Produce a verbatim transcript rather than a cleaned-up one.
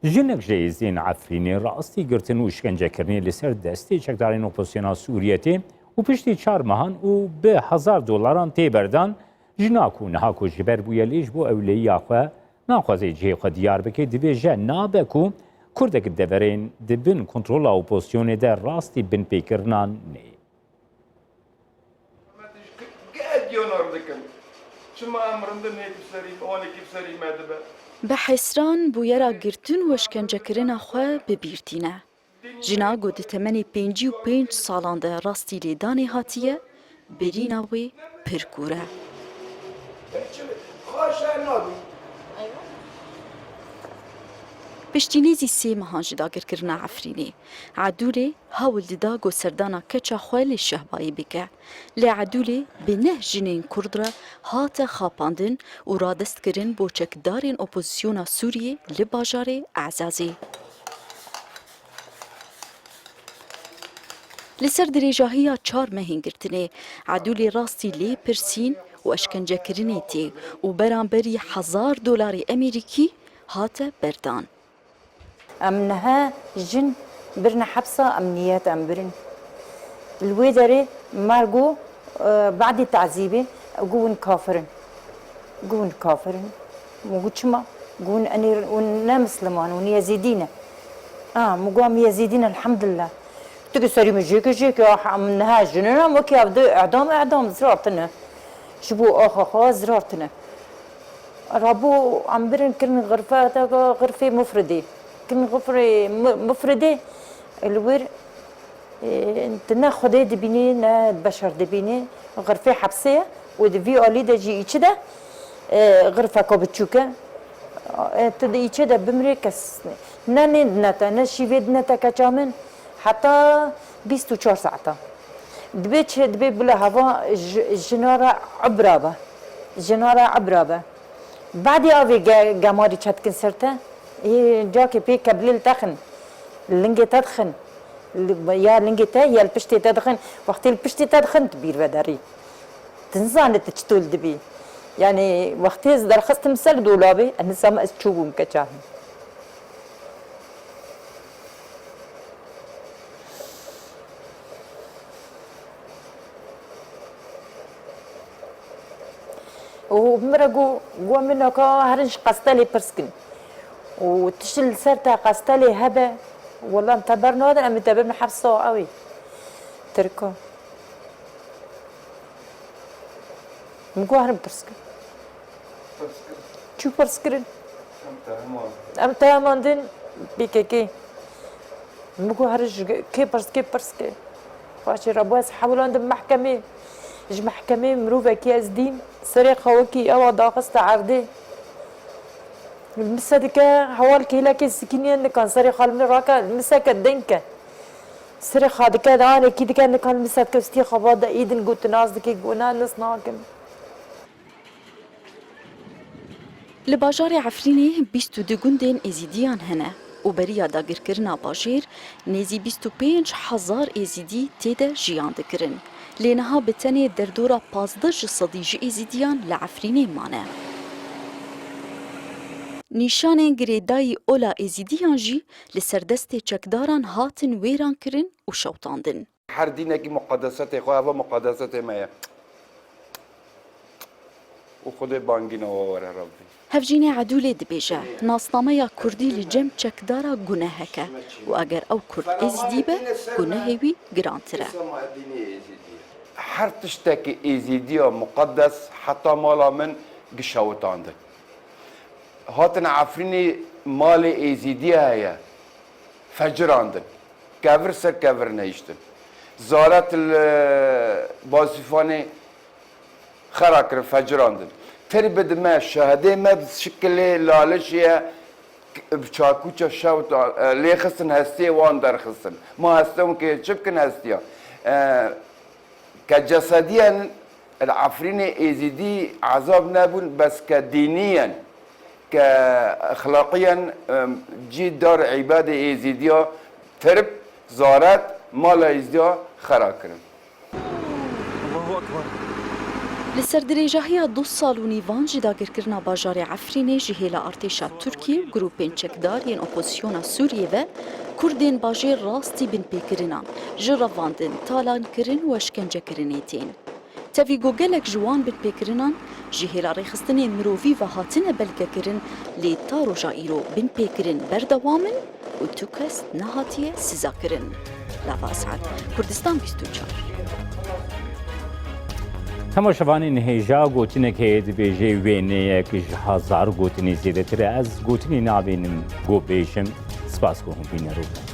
Jinek ji êzên Efrînê rastî girtin û îşkencekirinê li ser destê çekdarên opozisyona Sûriyetê û piştî çar mehan û bi hezar dolaran tê berdan, jina ku niha ku ji ber bûye lê ji bo ewleyiya xwe naxwaze cihê xwe diyar bike, dibêje nabe ku Kurdek deverên di bin kontrola opozisyonê de rastî binpêkirinan nê. Gelek diyonar dikin. Çima em rindin, nêk bi serî, onekî bi serî me dibe. Bi hesran bûyera girtin û işkencekirina xwe bi bîr tîne. Jina ku di temenê pêncî û pênc salan de rastî lêdanê hatiye, birîna wê pir kûr e. Piştî nêzî sê mehan ji dagirkirina Efrînê, Edûlê hewl dida ku serdana keça xwe li Şehbayê bike. Lê Edûlê bi neh jinên Kurd re hate xapandin û radestkirin bo çekdarên opozisyona Sûriyê li bajarê Ezazê. Li ser dirêjahiya çar mehên girtinê, Edûlê rastî lê pirsîn û eşkencekirinê tê û beramberî hezar dolarê Emerîkî hate berdan. Em niha jin birine hepsa, em niyet em birin. Li wê derê mer got, e, badî tazîbê, got hûn kafir in. Got hûn kafir in. Min got çima? Got hûn enê, hûn ne misliman, hûn yezîdî ne. A, min got em yezîdî ne, elhamdulillah. Tu ki serî min jêke jêke, ah, em niha jin in, em wekî ev di edam, edam zirartine. Ji bo axa xwe zirartine. Rabû em birin kirin xirfe, xirfê mufridê. Kirin xirfê mu-, mufridê, li wir, e, tu ne Xwedê dibînî, ne beşer dibînî. Xirfê hepsê ye û di vî alî de jî îçi de, e, xirfeka biçûk e. E, tu di îçe de bimirê kes ne nê dine te, ne şîvê dine te keça min. Heta bîst û çar saeta. Dibê çi? Dibê bila heva ji-, jina re ibra be. Jina re ibra be. Badî avê ge-, gemarî çetkin ser te. Ê, cakê pê kebilê li te xin. Lingê te dixin. Li, ya lingê te, ya li piştê te dixin. Wextê li piştê te dixin, tu bîr vederî. Tu nizane tu çitol dibî. Yanî, wextê ez derxistim ser dolabê, ez nizam ez çûbûm keça min. Û min re got, got, "Min naka herin ji qestelê pirs kin. Û tişt li ser te qestelê hebe, wela em te bernadin, em ê te bibin hepsa ewê." Tirka. Min got, "Herin pirs kin." Pirs kir. Çû pirs kirin? Em te hemandin. Em te hemandin, P K K. Min got, "Here ji kê pirs, kê pirs ke?" Paşê re bû ez hewlandim mehkemê. Ji mehkemê mirovekî ez dîm, serê xwe wekî ewa daxiste erdê. Mise dike, hewa li kêlekê sikîniye nikan, serê xwe li min rake, mise ke deng ke. Serê xwe dike, danekî dike, nikan mise dike, stî xwe va de îdin got, nas dike, got, na, nas nakim. Li bajarê Efrînê bîst û du gundên Êzîdiyan hene û beriya dagirkirina bajêr nêzî bîst û pênc hezar Êzîdî tê de jiyan dikirin. Lê niha bi tenê derdora pazdeh ji sedî ji Êzîdiyan li Efrînê mane. Nîşanên girêdayî ola Êzîdiyan jî li ser destê çekdaran hatin wêran kirin û şewitandin. Her dînekî muqedesetê xwe, eva muqedesetê me ye. Û Xwedê bangîna we were Rebbî. Hevjînê Edûlê dibêje, nasnameya kurdî li cem çekdara gunehek e û eger ew kurd êzîdî be, gunehê wî girantir e. Her tiştekî êzîdiya muqedes heta mala min gişewitandin. Hatin Efrînê malê êzîdiya heye. Fecirandin. Kevir ser kevir nehiştin. Zaret li Bazîfanê xera kirin, fecirandin. Tir bi dime, şehidê me bi şikilê lalişê ye, bi çakûça şewt, e, lê xistin, hestiyê wan derxistin. Ma heste hûn kê çi bikin hestiya? E, Ke cesediyen li Efrînê Êzîdî ezab nebûn, bes ke dîniyen, ke exlaqiyen, em, cî dar îbadê Êzîdiya tirp, zaret, mala Êzîdiya xera kirin. Allahu Ekber. Li ser dirêjahiya du sal û nîvan ji dagirkirina bajarê Efrînê ji hêla artêşa Tirkiyê û grûpên çekdar yên opozisyona Sûriyê ve Kurdên bajêr rastî binpêkirinan, ji revandin, talankirin û eşkencekirinê tên. Tevî ku gelek ji wan binpêkirinan ji hêla rêxistinên mirovî ve hatine belgekirin, lê ta roja îro binpêkirin berdewam in û tu kes nehatiye sizakirin. Lava Esad, Kurdistan bîst û çar. Temaşevanên hêja, gotinek heye dibêje, wêneyek ji hezar gotinê zêdetir e. Ez gotinê nabînim ku bêjim. Spas ku hûn bîne rû.